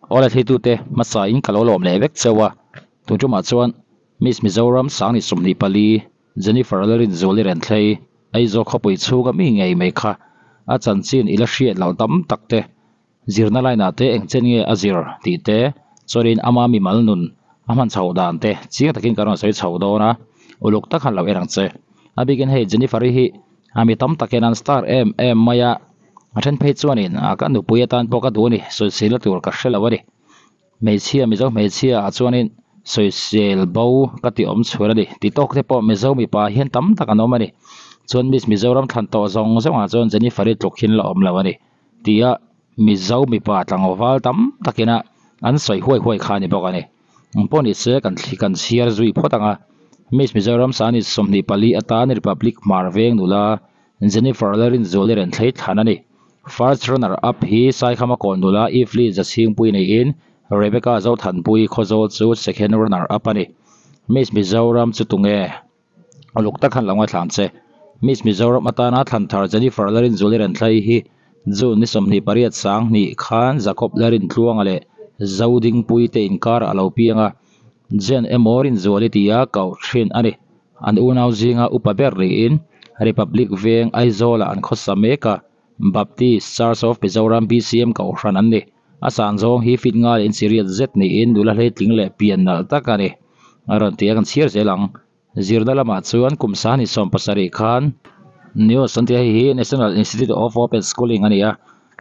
Awle thlitute hmasa in ka lo lawm leh vek cheu a, tun tumah chuan Miss Mizoram Sangni 24 Jennifer Lalrinzuali Renthlei Aizawl khawpui chhunga mi ngei mai kha a chanchin i la hriat loh tam tak te, zirna line ah te engchen nge a zir tih te, chuanin ama mimal nun a hman chhoh dan te chiang takin kan rawn sawi chho dawn a, uluk tak han lo en ang che. A bikin hei Jennifer-i hi a mi tam takin an star em em mai a, a then phei chuanin ka nupui atan pawh ka duh a ni, sawisel tur ka hre lo a ni. Hmeichhia, Mizo hmeichhia ah chuanin sawisel bo ka ti awm chhuan a ni. Ti tawk te pawh Mizo mipa hian tam tak an awm a ni. Chuan Miss Mizoram thlan tawh zawng zawng ah chuan Jennifer-i tluk hin la awm lo a ni. Tia Mizo mipa tlangval tam takin a an sawi huai huai kha a ni bawk a ni. Eng pawh ni se kan thli kan chhiar zui phawt ang a. Miss Mizoram Sani 24 atan Republic Hmar Veng nula Jennifer Larinzuali Renthlei thlan a ni. First runner up hi Saikhama kawn nula Evelyn Zachhingpui niin Rebecca Zothanpui Khawzawl chu second runner up a ni. Miss Mizoram chu tunge? Uluk tak han lo ngaithla ang che. Miss Mizoram atana thlan thar Jennifer Larinzuali Renthlei hi June ni 28 sang hnih khan Jacob Larintluanga leh Zodingpui te inkarah a lo piang a, Jen emaw Rinzuali tia koh thin a ni. An unau zinga upa ber niin Republic Veng Aizawlah an khawsa mek a, Baptist Church of Mizoram BCM kohhran an ni. A san zawng hi fit ngai leh inchiriat zet niin nula hleitling leh pian nalh tak a ni. A rawn ti a, kan chhiar zel ang. Zirna lamah chuan kum sahni 70 khan NIOS an ti a, hei hi National Institute of Open Schooling a ni a,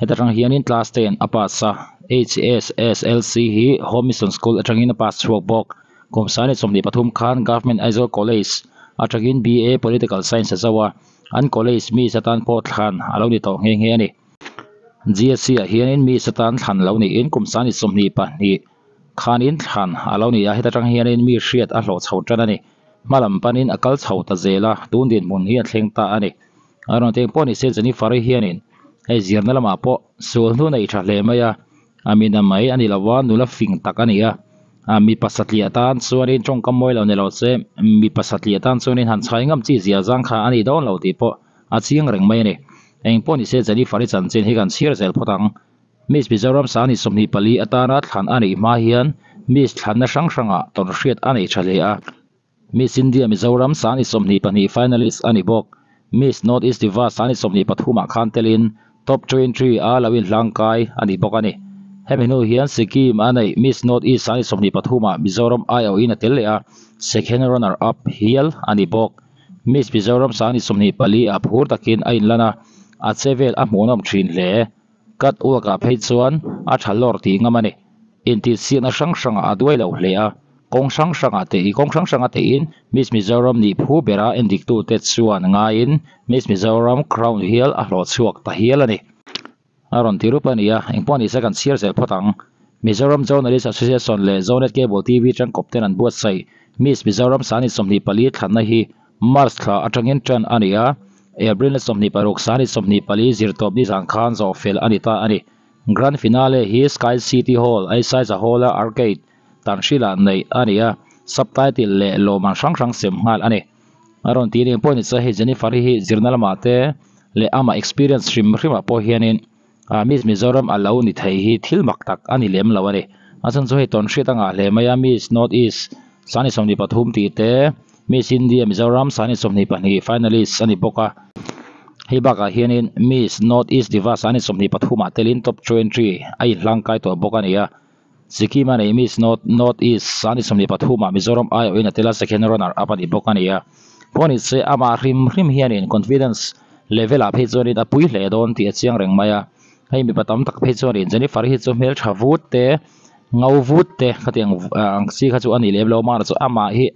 heta tang hianin class 10 a pass a, HSSLC hi Home Mission School atangin a pass chhuak bawk. Kum sahni 23 khan Government Aizawl College atangin BA Political Science a zo a, an college miss atan pawh thlan a lo ni tawh nghe nghe a ni. GSC ah hianin miss atan thlan lo niin kum sahni 22 khanin thlan a lo ni a, heta tang hianin mi hriat a hlawh chho tan a ni. Hma lam panin a kal chho ta zel a, tun dinhmun hi a thleng ta a ni. A rawn teng pawh ni se Jennifer-i hianin hei zirna lamah pawh sual hnu nei tha hle mai a, a mi na mai a ni lo a, nula fing tak a ni a, a mipa satliah tan chuanin tawngkam mawi lo ni lo se mipa satliah tan chuanin han chhai ngam chi zia zang kha a ni dawn lo tih pawh a chiang reng mai a ni. Eng pawh ni se Jennifer-i chanchin hi kan chhiar zel phawt ang. Miss Mizoram Sangni 24 atana thlan a neih hma hian Miss thlanna hrang hrangah tawnhriat a nei tha hle a. Miss India Mizoram Sangni 22 finalist a ni bawk. Miss North East Diva Sangni 23 ah khan telin Top 23 a lo inhlangkai a ni bawk a ni. Hemi hnu hian Sikkim a neih Miss North East Sangni 23 ah Mizoram aiawhin a tel leh a, second runner up hial a ni bawk. Miss Mizoram Sangni 24 ah phur takin a inlan a, a che vel a hmuhnawm thin hle. Cut uakah phei chuan a tha lawr tih ngam a ni. Intihsiakna hrang hrangah a duai lo hle a, kawng hrang hrangah te i kawng hrang hranga teiin Miss Mizoram nih phu bera endiktute chuan ngaiin Miss Mizoram crown hial a hlawh chhuak ta hial a ni. A rawn ti rup a ni a, engpawh ni se kan chhiar zel phawt ang. Mizoram Journalist Association leh Zonet Cable TV tangkawp ten an buatsaih Miss Mizoram Sani 24 thlanna hi March thla atangin tan a ni a, April ni 26 sani 24 zirtawp ni zan khan zawh fel a ni ta a ni. Grand Finale hi Sky City Hall, Aisaiza Hall-a Arcade Tanhrila neih a ni a, subtitle leh lawmman hrang hrang sem nghal a ni. A rawn ti ning pawh ni chuan hei Jennifer hi zirna lamah te leh amah experience hrim hrimah pawh hianin Miss Mizoram a lo ni thei hi thil mak tak a ni lem lo a ni. A chhan chu hei tawnhriat a ngah hle mai a, Miss North East sani 23 tih te, Miss India Mizoram sani 22 finalist a ni bawk a. Hei bakah hianin Miss North East Diva sani 23 ah telin top 20 a inhlangkai tawh bawk a ni a. Sikkim a nei Miss North North East sani 23 ah Mizoram aiawhin a tel a, second runner up a ni bawk a ni a. Pawh ni se amah hrim hrim hianin confidence level ah phei chuanin a pui hle dawn tih a chiang reng mai a. Hei mipa tam tak phei chuanin Jennifer hi chu hmeltha vut te, ngo vut te khatiang ang chi kha chu a ni lem lo mahna chu amah hi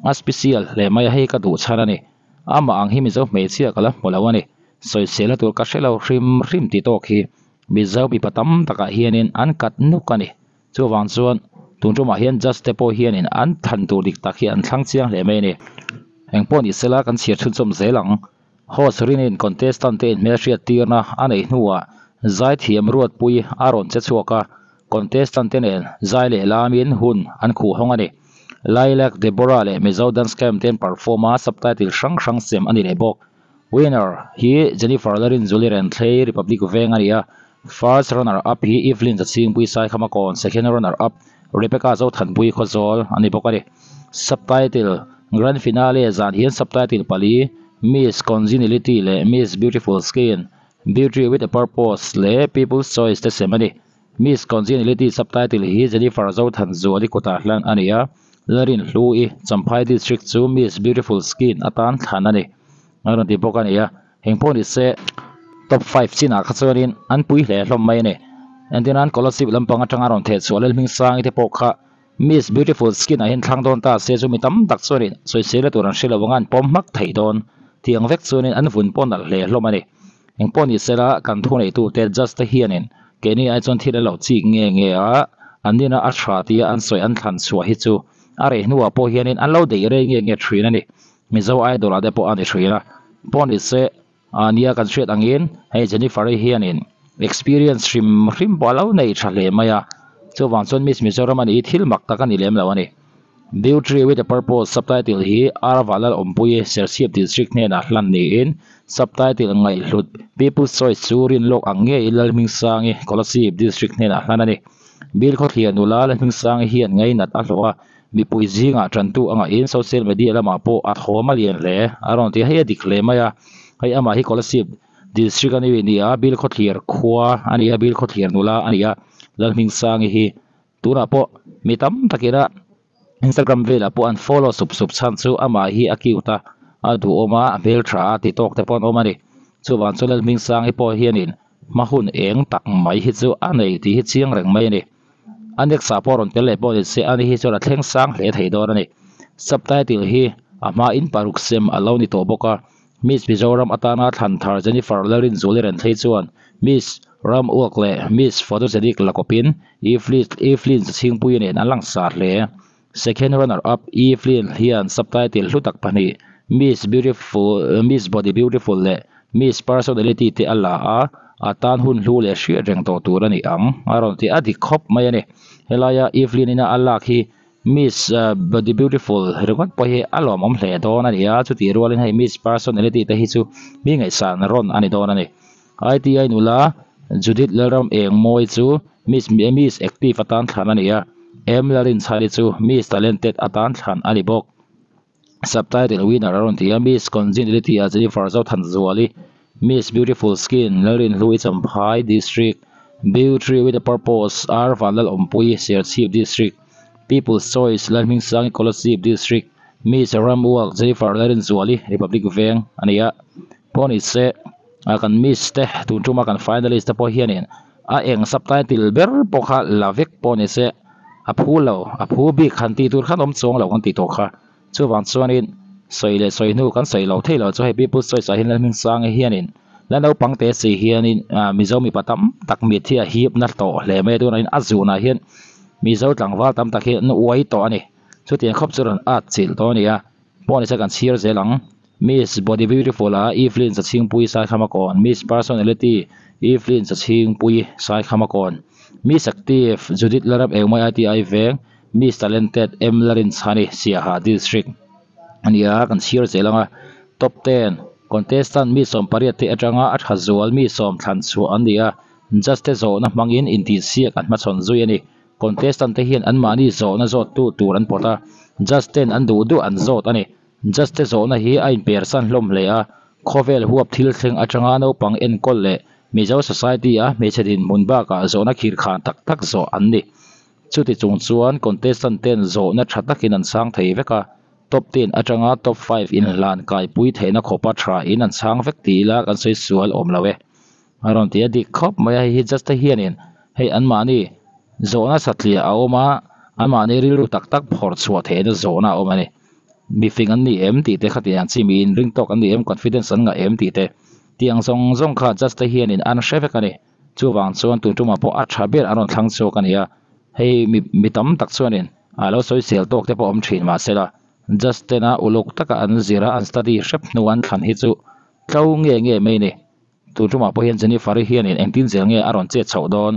a special hle mai a, hei ka duh chhan a ni. Amah ang hi Mizo hmeichhia ka la hmu lo a ni. Sawisel a tur ka hre lo hrim hrim tih tawk hi Mizo mipa tam takah hianin an kat nuk a ni. Chuvang chuan tun tumah hian judge te pawh hianin an than tur dik tak hi an thlang chiang hle mai a ni. Engpawh ni sela kan chhiar chhunchawm zel ang. Host rinin contestant te inhmelhriat tirna a neih hnuah zaithiam ruatpui a rawn che chhuak a, contestant te nen zai leh lamin hun an khuh hawng a ni. Lilac, Deborah leh Mizo Dance Camp ten perform a subtitle hrang hrang sem a ni leh bawk. Winner hi Jennifer Larinzuli Renthlei Republic Veng a ni a. First runner up hi Evelyn Zachhingpui Saikhamakawn, second runner up Rebecca Zothanpui Khawzawl a ni bawk a ni. Subtitle, Grand Finale zan hian subtitle pali Miss Congeniality leh Miss Beautiful Skin, Beauty with a Purpose leh People's Choice te sem a ni. Miss Congeniality subtitle hi Jennifer Zothanzuali kutah hlan a ni a, Larinhlu-i Champhai District chu Miss Beautiful Skin atan thlan a ni a rawn ti bawk a ni a. Eng pawh ni se top five chinah kha chuanin an pui hle hlawm mai a ni. Engtinan Kolasib lampang atanga rawn theh chhuah Lalhmingsangi te pawh kha Miss Beautiful Skin ah hian thlang dawn ta se chu mi tam tak chuanin sawisel a tur an hre lo anga an pawm hmak theih dawn tih ang vek chuanin an vun pawh nalh hle hlawm a ni. Eng pawh ni sela kan thu neihtute judge te hianin keini ai chuan thil a lo chik nge nge a, an nina a tha tia an sawi an thlan chhuah hi chu a rei hnuah pawh hianin an lo deih rei nge nge thin a ni. Mizo Idol ah te pawh a ni thin a, pawh ni se a nia kan hriat angin hei Jennifer-i hianin experience hrim hrim pawh a lo nei tha hle mai a, chuvang chuan Miss Mizoram a nih hi thil mak tak a ni lem lo a ni. Beauty with a Purpose subtitle hi Arva Lalawmpuii Serchhip District hnenah hlan niin subtitle ngaihhlut People's Choice chu rinlawk ang ngei Lalhmingsangi Kolasib District hnenah hlan a ni. Bilkhawthlir nula Lalhmingsangi hian ngainat a hlawh a. Mipui zingah tantu a ngahin social media lamah pawh a thawm a lian hle a rawn ti a, hei a dik hle mai a, hei amah hi Kolasib district a ni ni a, Bilkhawthlir khua a ni a, Bilkhawthlir nula a ni a, Lalhmingsangi hi tunah pawh mi tam takin a Instagram velah pawh an follow sup sup chhan chu amah hi a cute a, a duhawm a, a hmeltha a ti tawk te pawh an awm a ni. Chuvang chuan Lalhmingsangi pawh hianin hma hun eng tak mai hi chu a nei tih hi chiang reng mai a ni. A next ah pawh rawn tel leh pawh ni se ani hi chuan a thleng sang hle thei dawn a ni. Subtitle hi a hma in paruk sem a lo ni tawh bawk a, Miss Mizoram atana thlan thar Jennifer Lalrinzuali Renthlei chuan Miss Ram Uak leh Miss Photogenic la kawpin Evelyn Zachhingpuii nen an langsar hle. Second runner up Evelyn hian subtitle hlu tak pahnih Miss Beautiful Miss Body Beautiful leh Miss Personality te a la a, a tan hun hlu leh hriat reng tawh tur a ni ang a rawn ti a dik khawp mai a ni. Helaia Evelyn ina a lak hi Miss Body Beautiful ringawt pawh hi a lawmawm hle dawn a ni a, chutih rualin hei Miss Personality te hi chu mi ngaihsan rawn a ni dawn a ni. ITI nula Judith Lalram Engmawi chu Miss Miss Active atan thlan a ni a, M Larinchhani chu Miss Talented atan thlan a ni bawk. Subtitle winner a rawn ti a, Miss Congeniality ah Jennifer Zothanzuali, Miss Beautiful Skin Lalrinhlui Champhai District, Beauty with a Purpose R Vanlalawmpui Serchhip District, People's Choice Lalhmingsangi Kolasib District, Miss Ramwalk Jennifer Larinzuali Republic Veng a ni a. Pawh ni se a kan miss te tun tuma kan finalist te pawh hianin a eng subtitle ber pawh kha la vek pawh ni se a phu lo a phu bik han tih tur khan awm chuang lo kan tih tawh kha chuvang chuanin sawi leh sawi hnu kan sawi lo thei lo chu hei people's choice ah hian Lalhmingsanga hianin la naupang te si hianin ah mizo mipa tam tak mit hi a hip na tawh hle mai a tunah a zunah hian mizo tlangval tam tak hi an uai tawh a ni chutiang khawp chu rawn at chilh tawh a ni a pawh ni se kan chhir zel ang. Miss Body Beautiful a Evelyn Zachhingpuii Saikhamakawn, Miss Personality Evelyn Zachhingpuii Saikhamakawn, Miss Active Judith Larap Engmai ITI Veng, Miss Talented M Larinchhani Siaha District a ni a, kan chhir zel ang a. Top ten Contestant mi 18 te atanga a tha zual mi sawm thlan chhuah an ni a, judge te zawhna hmangin intihsiak an hmachhawn zui a ni. Contestant te hian anmahni zawhna zawttu tur an pawt a, judge ten an duh duh an zawt a ni. Judge te zawhna hi a inpersan hlawm hle a, khawvel huap thil thleng atanga naupang enkawl leh Mizo society a hmeichhe dinhmun bakah zawhna khirkhan tak tak zawh an ni. Chuti chung chuan contestant ten zawhna tha takin an chhang thei vek a, top ten atanga top five inhlan kaipui theihna khawpa tha in an chhang vek ti ila kan sawi sual awm lo e. A rawn ti a dik khawp mai a, hei hi judge te hianin hei anmahni zawhna satliah a awm a, anmahni rilru tak tak phawrh chhuah theihna zawhna a awm a ni. Mi fing an ni em tih te khatiang ang chi miin ring tawk an ni em confidence an ngah em tih te tiang zawng zawng kha judge te hianin an hre vek a ni. Chuvang chuan tun tumah pawh a tha ber an rawn thlang chhuak a ni a, hei mi mi tam tak chuanin a lo sawisel tawk te pawh awm thin mahsela judge tena uluk taka an zir a an study hrep hnu an thlan hi chu tlo nge nge mai a ni. Tun tumah pawh hian Jennifer-i hianin engtin zel nge a rawn chet chhoh dawn?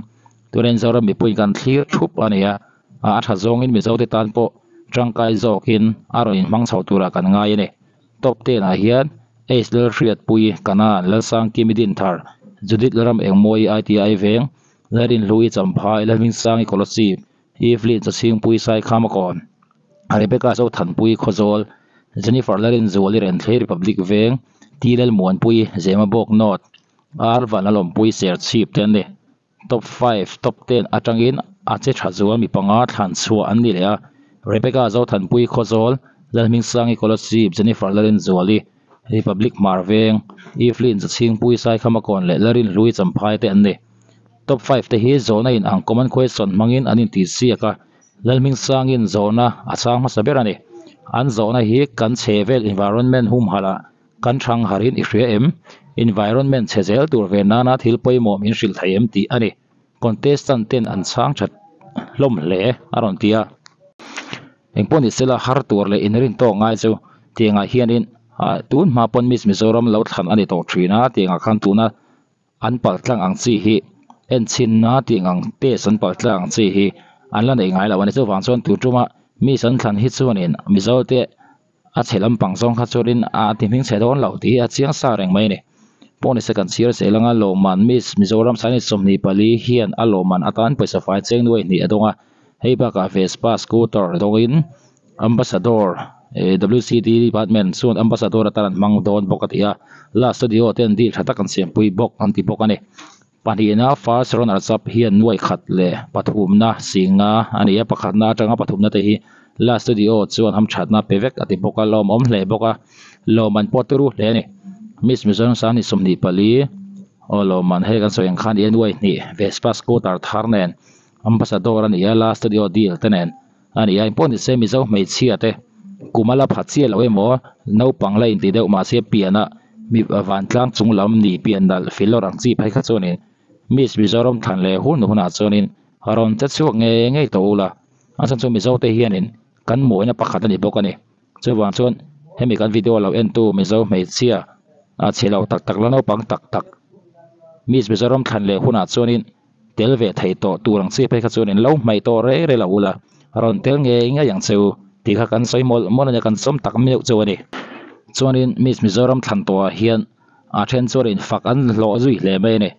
Turin Zoram mipuiin kan thlir thup a ni a, a tha zawngin Mizote tan pawh tangkai zawkin a rawn inhmang chho turah kan ngai a ni. Top ten ah hian Ace Lalhriatpui, Kanan, Lalsangkimi Dinthar, Judith Lalram Engmawii ITI Veng, Lalrinhlui Champhai, Lalhmingsangi Kolasib, Evelyn Chachhingpui Saikhamakawn, Rebecca Zothanpui Khawzawl, Jennifer Larinzuali Renthlei Republic Veng, T Lalmuanpui Zemabawk North, R Vanlalawmpui Serchhip te an ni. Top 5, Top 10 atangin a che tha zual mi panga thlan chhuah an ni leh a, Rebecca Zothanpui Khawzawl, Lalhmingsangi Kolasib, Jennifer Larinzuali Republic Hmar Veng, Evelyn Chachhingpui Saikhamakawn leh Larinhlui Champhai te an ni. Top 5 te hi zawhna in ang common question hmangin an intihsiak a, Lalhmingsangin zawhna a chang hmasa ber a ni. An zawhna hi kan chhe vel environment humhalh ah kan thang harin i hria em? Environment chhe zel tur ve nana thil pawimawh min hrilh thei em tih a ni. Contestant ten an chhang that hlawm hle a rawn ti a. Engpawh ni sela har tur leh inrin tawk ngai chu tiangah hianin tun hma pawn Miss Mizoram lo thlan a ni tawh thin a, tiangah khan tuna an palh tlang ang chi hi enchinna tih ang test an palh tlang ang chi hi an la neih ngai lo a ni. Chuvang chuan tun tuma Miss an thlan hi chuanin Mizo te a chhe lampang zawng kha chuanin a ti hming chhe dawn lo tih hi a chiang sa reng mai a ni. Pawh ni se kan chhiar zel anga lawmman Miss Mizoram Sangni 24 hian a lawmman atan pawisa fai cheng nuai hnih a dawng a, hei bakah Vespa scooter dawngin Ambassador WCD department chuan Ambassador atan an hmang dawn bawk a ti a, La Studio ten deal tha tak an siampui bawk an ti bawk a ni. Pahnihna first runner up hian nuai khat leh pathumna singa a ni a, pakhatna atanga pathumna te hi La Studio chuan hamthatna pe vek a ti bawk a, lawmawm hle bawk a, lawm an pawt turu hle a ni. Miss Mizoram Sangni 24 aw lawmman hei kan sawi ang khan i nuai hnih Vespa scooter thar nen Ambassador a ni a, La Studio deal te nen a ni a, engpawh ni se Mizo hmeichhia te kum a la pha chiah loh emaw naupang la inti deuh mahse pian a mi vantlang chung lam ni pian nalh filawr ang chi phei kha chuanin Miss Mizoram thlan leh hun hunah chuanin rawn che chhuak ngei ngei tawh ula a chhan chu Mizo te hianin kan mawina pakhat a ni bawk a ni chuvang chuan hemi kan video lo entu Mizo hmeichhia a chhe lo tak tak la naupang tak tak Miss Mizoram thlan leh hunah chuanin. Tel ve thei tawh tur ang chi phei kha chuan in lo hmaih tawh rei rei lo ula, rawn tel ngei ngei ang che u tih kha kan sawi mawlh mawlh a nia, kan sawm tak meuh chu a ni. Chuanin Miss Mizoram thlan tawhah hian a then chuan in fak an hlawh zui hle mai a ni.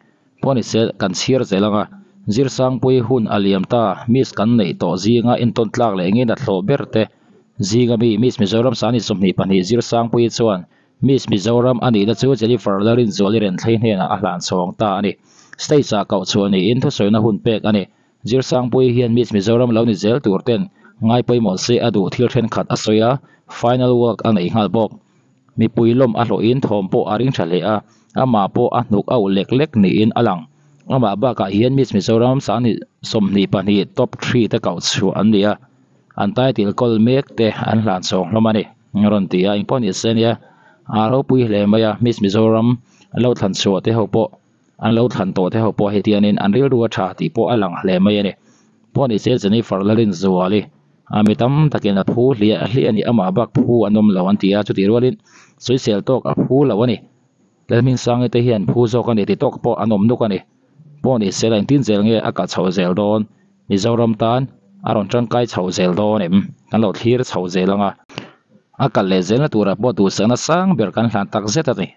Pawh ni se kan chhiar zel ang a, Zirsangpui hun a liam ta, Miss kan neih tawh zinga entawn tlak leh ngei nat hlawh ber te zinga mi Miss Mizoram Sangni 22 Zirsangpui chuan Miss Mizoram a nihna chu Jennifer Larinzuali Renthlei hnenah a hlan chhawng ta a ni. Stage ah koh chhuah niin thusawina hun pek a ni. Zirsangpuii hian Miss Mizoram lo ni zel tur ten ngai pawimawh se a duh thil thenkhat a sawi a, final work a nei nghal bawk. Mipui lawm a hlawhin thawm pawh a ring tha hle a, amah pawh a hnuk auh lek lek niin a lang. Amah bakah hian Miss Mizoram Sangni 22 top 3 te koh chhuah an ni a, an title kawl mek te an hlan chhawng hlawm a ni. A rawn ti a, engpawh ni se nia a ropui hle mai a, Miss Mizoram an lo thlan chhuah te ho pawh an lo thlan tawh te ho pawh heti hianin an rilru a tha tih pawh a lang hle mai a ni. Pawh ni se Jennifer Larinzuali a mi tam takin a phu hliah hliah a ni, amah bak phu an awm lo an ti a, chutih rualin sawisel tawk a phu lo a ni. Lalhmingsangi te hian phu zawk a ni ti tawk pawh an awm nuk a ni. Pawh ni se la engtin zel nge a kal chhoh zel dawn? Mizoram tan a rawn tangkai chhoh zel dawn em? Kan lo thlir chho zel ang a, a kal leh zelna turah pawh duhsakna sang ber kan hlan tak zet a ni.